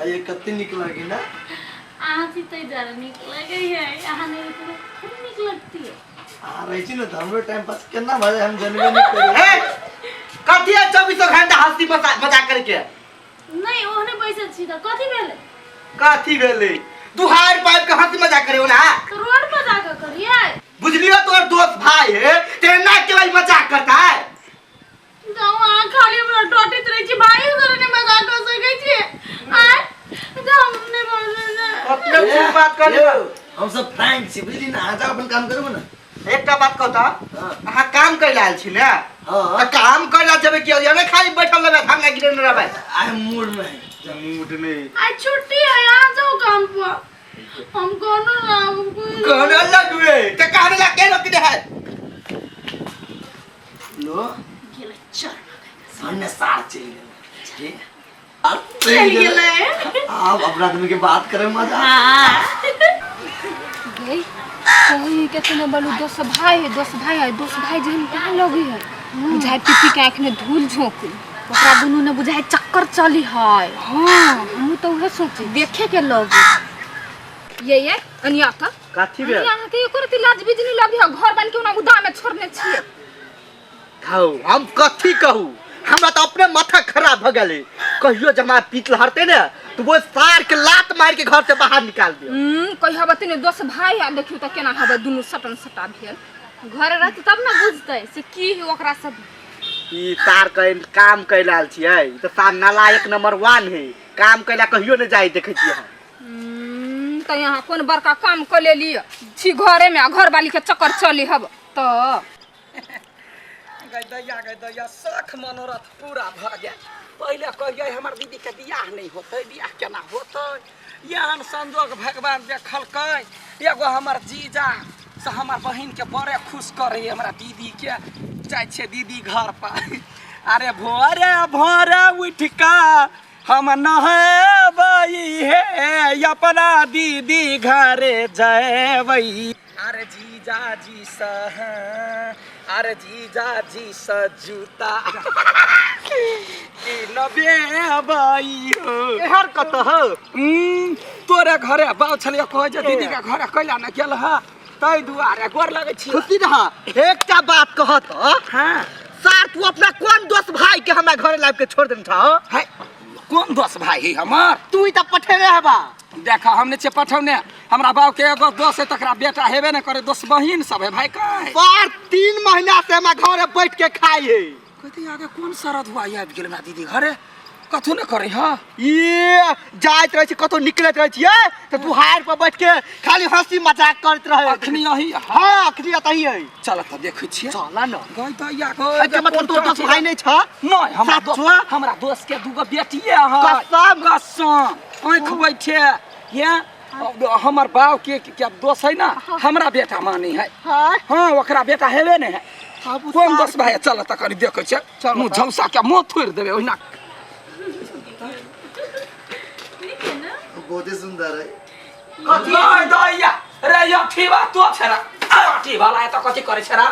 ये कते नीक लगे ना। अहाँ छी ताहि दुआरे नीक लगैए, अहाँ नहि रहितै तऽ थोड़े नीक लगतियै। अहाँ रहै छी ने तऽ हमरो टाइम पास केना भऽ जाइ हम जनबे नहि करी। ए, कथी है चौबीसों घंटा हंसी मजाक मजाक करके? नहि, ओहने बैसल छी तऽ कथी भेलै? कथी भेलै? दुहार पाइप के हंसी मजाक करे ना। तऽ रोड पर जाकऽ करियै। बुझलियो तोर दोस्त भाई है तेरे ना के भाई मजाक करता है। जाउ, अहाँ खाली हमरा डांटैत रहै छी, भाइयो तोरे नहि मजाक कऽ सकै छियै। आँय, जाउ, हम नहि बजबै। अपने खूब बात कर। यौ, हम सब फ्रैंक छी, बुझली ना? अहाँ जाउ, अपन काम करू ना। एकटा बात कहता। हाँ। अहाँ काम करे आयल छी ने? हाँ। तऽ काम करे ला जेबै कि अरे खाली बैठल रहबै, धान गिरे ने रहबै? I am mood में है। मूड नहीं। आइ छुट्टी है, अहाँ जाउ काम पर, हम कोनो ना। कहने लगबे तऽ कहने ला के रोकने है? लो। गेलै चल। सामने सार चलि गेलै। ठीक चलि गेलै। आब अपना आदमी के बात करे में मजा। हाँ। गई कही के तने बोलू दोस्त भाई है, दोस्त भाई है, दोस्त भाई जेहन कहाँ लगी है, बुझाय पीपी के आँख में धूल झोंकी, ओकरा दुनू ने बुझाय चक्कर चली है। हाँ, हमहूँ तो उहे सोची देखे के लगी। ये अनिया था। कथी भेल? अनिया, अहाँके एको रति लाज बिजनी लगी है? घर बन के ओना उदा में छोड़ने छियै। हौ, हम कथी कहू, हमरा तऽ अपने माथा खराब भऽ गेलै। कहियो जमा पीत लहरते ने तो वो सार के लात मार के घर से बाहर निकाल दियो। कही हबे ने दोस्त भाई, आ देखियो तऽ केना हबे दुनू सटन सटा भेल। घर रहतै तब ने बुझतै से की है ओकरा सब। ई तार के काम कैल आयल छियै, ई तऽ सार नालायक नंबर 1 है, काम कैला कहियो नहि जाइ देखै छियै हम। तऽ यहाँ कोन बड़का काम कऽ लेलियै छी घरे में, आ घर वाली के चक्कर चली हब तऽ। गै दैया, गै दैया, शख मनोरथ पूरा भऽ गेल। पहिले कहियै हमर दीदीके बियाह नहि होतै, बियाह केना होतै? एहन संजोग भगवान देखलकै, एगो हमर जीजा से हमर बहिनके बड़े खुश करै हमरा दीदीके। जाइ छियै दीदी घर पर। अरे भोरे भोरे उठि कऽ हम नहेबै हे, अपना दीदी घरे जेबै। अरे जीजा जी से, अरे जीजा जी से जूता की नबेबै हो। एहर कतऽ हो? तोरे घरे बाउ छलियै, कहै जे दीदी के घरे कैला ने गेल ह, ताहि दुआरे। गोर लगै छी। खुशी रह। एकटा बात कहत। हाँ। सार तू अपना कोन दोस्त भाई के हमरा घरे लाबि के छोड़ देने छह? है, कोन दोस्त भाई है हमर? तू ही तऽ पठेने हेबा। देख, हम नहि छियै पठौने। हमरा बाप के एगो दोस्त है, तकरा बेटा हेबे नहि करे, दोस्त बहिन सब है भाई कहाँ है? सार 3 महीना से हमरा घरे बैठ के खाई है। कहते आगे कोन शरद हुआ आबि गेल हमरा दीदी घरे, कथू नहि करे। हाँ। ये जाइत रहै छी, कतौ निकलैत रहै छियै तऽ दुहार पर बैठ के खाली हंसी मजाक करैत रहै। अखनी यही? हाँ, अखनी एतही है। चल तऽ देखै छियै। चल न। गई दैया गई। एहिके मतलब तोर दोस्त भाई नहि छ? नहि, हमरा सात दोस्त छुआ? हमरा दोस्त के दूगो बेटिए है। कसम? कसम, आँखि बैठे ये हमर बाप के क्या दोस्त है ना, हमरा बेटा मानी है। हाँ। हाँ, ओकरा बेटा हेबे नहि है। आब कोन सार दोस्त भाई? चल तऽ कनि देखै छियै। चल। मुँह झौसा के मुँह थोड़ि देबै ओहिना। नीक है ना? बहुत ही सुंदर है। नहीं दैया रे, अथी बा तो छेरा अथी वाला एतऽ कथी करै छेरा?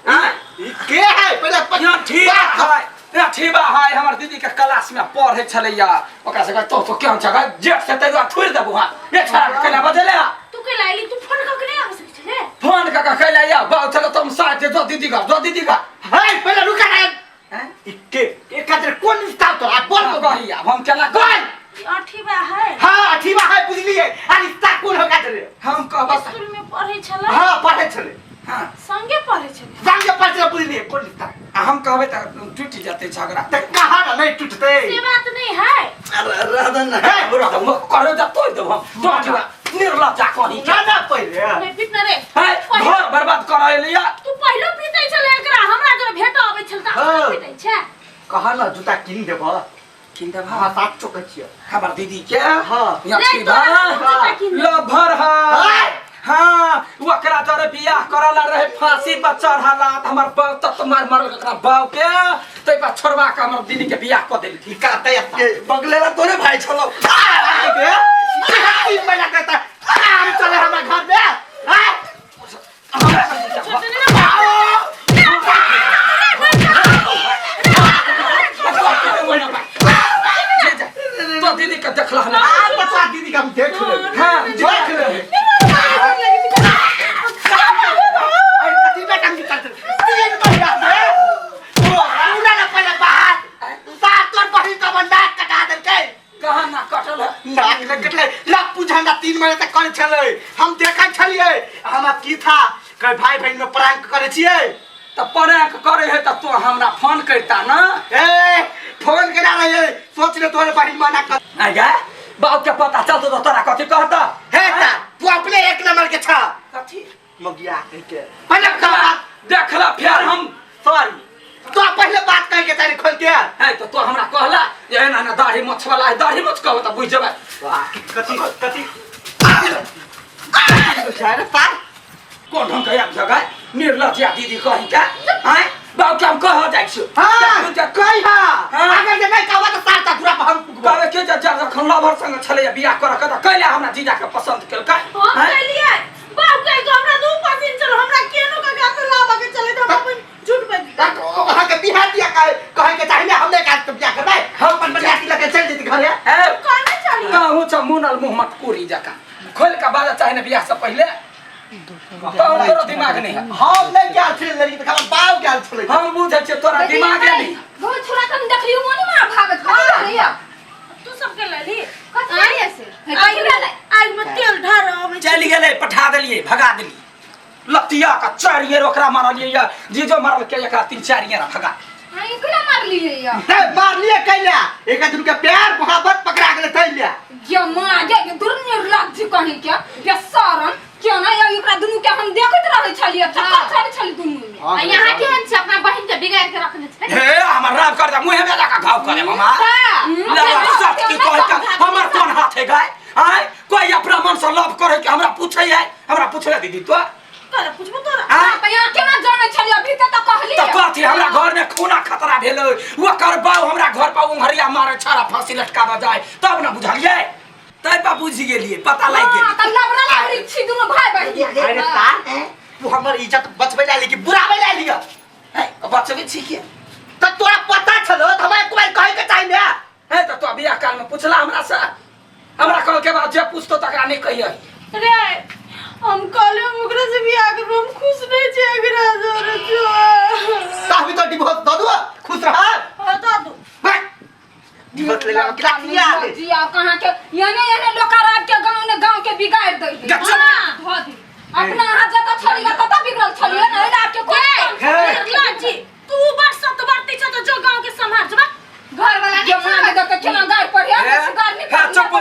आँय? ई के है पहिले अथी बा है, अथी बा है, हमर दीदी के क्लास में पढ़ै छलैया। ओकरा से तो तो केहन छै जेठ से, तै दुआरे थोड़ि देबू। हाँ, ए छेरा के कैला बजेले? तू कैला अयली? तू फोन कऽ के नहि आबि सकै छले? फोन कऽ के कैला या बाउ छलो तुम साथ जो दीदी घर, जो दीदी घर। है, पहिले रुका ना। हैं? ई के एकर कोन रिश्ता तोरा बोल? बोल कही, आब हम केना बोल। ई अठीबा है। हाँ, अठीबा है, बुझलिए। आ रिश्ता कोन होगा रे? हम कहब। स्कूल में पढ़ै छलै। हाँ, पढ़े छले। हाँ। संगे पढ़ै छलै। संगे पढ़े छले, बुझलिए कोन रिश्ता। आ हम कहबै तऽ टूटि जेतै झगड़ा। तऽ कहा ना नहीं टूटते। से बात नहीं है। अरे राधा ना। है, करो जा, तोड़ देबो हम तो अथी निर्लज्जा कहीं ना ना, पहिले नहीं पीटना रे। है। पहिले- घर बर्बाद करै लिया। तू पहिलो पीटै छलै एकरा, हमरा जब भेट अबै छल तऽ हाँ। अपने पीटै छै। कहा ना जूता किन देबो। किन देबा? हाँ, सात चौक छियै। हमर दीदी के? हाँ। यहाँ नहीं, छी बा तोरा जूता किन देबो। लभर है। हाँ। हाँ, ओकरा जरे बियाह करला रहे फांसी पर चढ़ला त हमर बाप तत मार मारल ओकरा बाप के, तै पर छोड़वा के हमर दीदी के बियाह क देलखिन। ई का तै के बगलेला तोरे भाई छलो। 3 महीना के त आम चले हमरा घर में। हाँ? छोटे ने ना। तो दीदी के देखला ना। आ बच्चा दीदी के हम देख लेब। हां, देख ले। अरे कथी बेटा हम चलते 3 महीना से पूरा ना पहले बात सात तोर बहिन का नाक कटा देलकै। कहाँ ना कटल है? नाक न कटलै, लप्पू झंडा 3 महीना तक करै छलै, हम देखै छलियै। हमरा की था कहे भाई बहिन में प्रांक करै छियै। त प्रांक करे है त तू हमरा फोन करता ना। ए फोन करा रहे सोच ले तोरे बहिन मना कर। नहीं गे बाप के पता चल तो तोरा कथी कहता। हे ता तू अपने एक नंबर के छा। कथी मगिया कह के पहले बात देखला फिर हम सॉरी तो पहले बात कह के तारी खोल के है तो तू हमरा कहला जे एना ना दाढ़ी मोछ वाला है, दाढ़ी मोछ कहू त बुझ जेबै। वाह कथी कथी अरे पार कोन ढंग के आबि जगह निर्लज्जा दीदी कही के आय बाप के हम कह जाइ छी। हां कहि हां अगर जे नहीं कहबा त सार त पूरा हम कहबे के जे जखन लवर संग छलै बियाह कर के त कैला हमरा जीजा के पसंद केलकै। हम कैलियै बाप के तो हमरा दू पसिन चल, हमरा केनो के गात लाबा के चले त हम अपन झूठ बज अहाँ के बिहार दिया कहे कहे के चाहिए हमने का तो बियाह करबै, हम अपन बरियाती लके चल जेती घरे। ए कहने चली कहू छ मुनल मुंह मटकुरी जका खोल के बाजा चाहे ने बियाह से पहिले तो तोरा दिमाग नहीं है। हम नहीं गेल छलियै लड़की तऽ हमर बाप गेल छलै। हम बुझै छियै तोरा दिमाग नहीं। बहुत छोरा कम देखलियो मोनी मार भागत कथी भेलैया? तू सबके लली कथी भेलैया से? कथी भेलै? आग में तेल ढार आबै। चलि गेलै, पठा देलियै, भगा देलियै। लतिया का 4 year ओकरा मारलियै या जीजो मारल के एकरा 3-4 year भगा। हां एकरा मारलियै या? हे मारलियै कैला? एक आदमी के प्यार मोहब्बत पकड़ा गेलै तैला। ये मां गे दुर्निर्लज्ज कहीं के बेशरम क्यों ना या एकरा दुनू के हम देखैत रहै छलियै, चक्कर चलै छलै दुनू में। आ यहाँ केहन छै अपना बहिन के बिगाड़ के रखने छै। हे हमर राम कर दे मुंह में लगा घाव करे मामा। लगा सच की कह के हमर कोन हाथ है गाय? आय कोई अपना मन से लव करे के हमरा पूछै है, हमरा पूछले दीदी तो तोरा पूछबो तोरा। हां यहाँ केना जानै छलियै अभी त कहली। त कथी हमरा घर में खूना खतरा भेलै, ओकर बाऊ हमरा घर पर उंघरिया मारे छड़ा फांसी लटकाबा जाय तब न बुझलियै। तै पा बुझि गेलियै, पता लागि गेल। हां त लवरा लवरी छी दुनू भाई बहिन। अरे तार तू हमर इज्जत बचबै ला लेकिन बुराबै ला लिया। हे बचबै छी के? त तोरा पता छलो त हमरा कोई कहै के चाही ने। हे त तो बियाह काल में पूछला हमरा से, हमरा कहल के बाद जे पूछतो तकरा नहीं कहियै। रे हम कहले हम ओकरा से बियाह करब, हम खुश नहीं छी एकरा से। ता भी तो डिवोर्स द दो, खुश रह। हां द दो। डिवोर्स ले ला किया जी आप कहां के याने याने लोका रात के गांव ने गांव के बिगाड़ दे। हां धो दे अपना हाथ जता छली तता बिगड़ल छली ना एला के कोई निर्लज्ज तू बड़ सतवर्ती छ त जो गांव के संभाल जबा घर वाला के मां के त केना गाड़ पर है गाड़ नहीं। चुप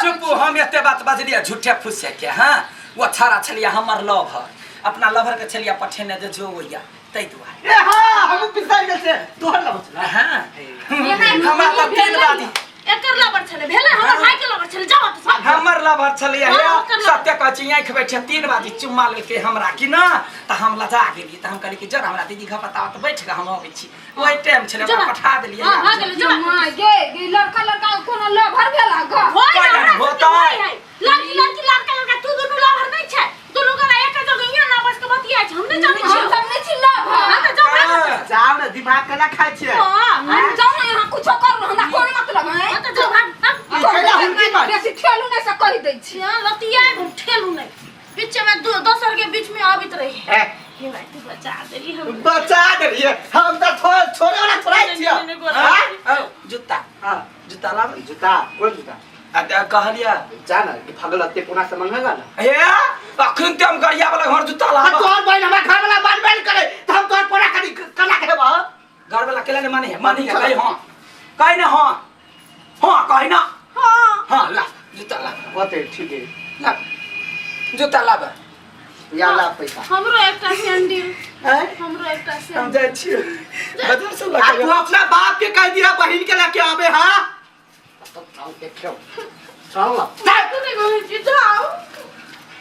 चुप, हम एते बात बजलियै झूठे फुसे के। हां वो छाड़ा छलिया हमर लवर, अपना लवर के छलिया पठेने जे जो होइया तै दुआरे। ए हां हम पिसाई गेल से तोहर लवर छला। हां हमरा त 3 बादी एकर लवर छले भेलै, हमर भाई के लवर छले। जाओ त सब हमर लवर छले। सत्य कहै छी आंखि बैठे 3 बाजी चुम्मा लेलकै हमरा कि ना त हम लजा गेलियै। त हम कहलियै कि जर हमरा दीदी घर बताओ त बैठ के हम अबै छी। ओहि टाइम छले हमरा पठा देलियै। हां हां गेलै जो मां गे गे लड़का लड़का कोनो लवर भेला ग होय लड़की लड़की लड़का लड़का तू दुनू लवर नहीं छै, दुनू गला एक जगह इहाँ ना बस के बतिया छै। हम नहीं जानै छी, हम सब नहीं छी लवर। हां त जाओ भाग जाओ ना, दिमाग केना खाइ छियै। हां जाओ ना, यहाँ कुछो करू हमरा कोन मतलब है। हां त जाओ भाग। कैला हुनकी बात बेसी ठेलू नहीं से कहि दै छी। हां लतिया हम ठेलू नहीं, बीच में दोसर के बीच में आबित रही। हे भाई तू बचा देली, हम बचा देलियै। हम त छोड़े वाला छोड़ाइ छियै। हां जूता, हां जूता लाब। जूता कोन जूता? कहलिया जा ना कि भगल अते कोना से मंगेगा ना। हे अखन ते हम गरिया वाला घर जूता लाब। तोहर बहिन हमरा घर वाला मानबे न करे त हम तोहर कोना करी कना के हेबा। घर वाला केला ने माने है, मानी है कहि हां कहि ना, हां हां कहि ना, हां हां ला जूता ला। होते ठीक है, ला जूता लाब या ला पैसा। हमरो एकटा सैंडल हैं, हमरो एकटा हम सैंडल। जाइ छी बाजार से लगा। तू अपना बाप के कह दिया बहिन के लेके आबे। हां तब जाओ देखियो चल तू नहीं कहै छी जाओ।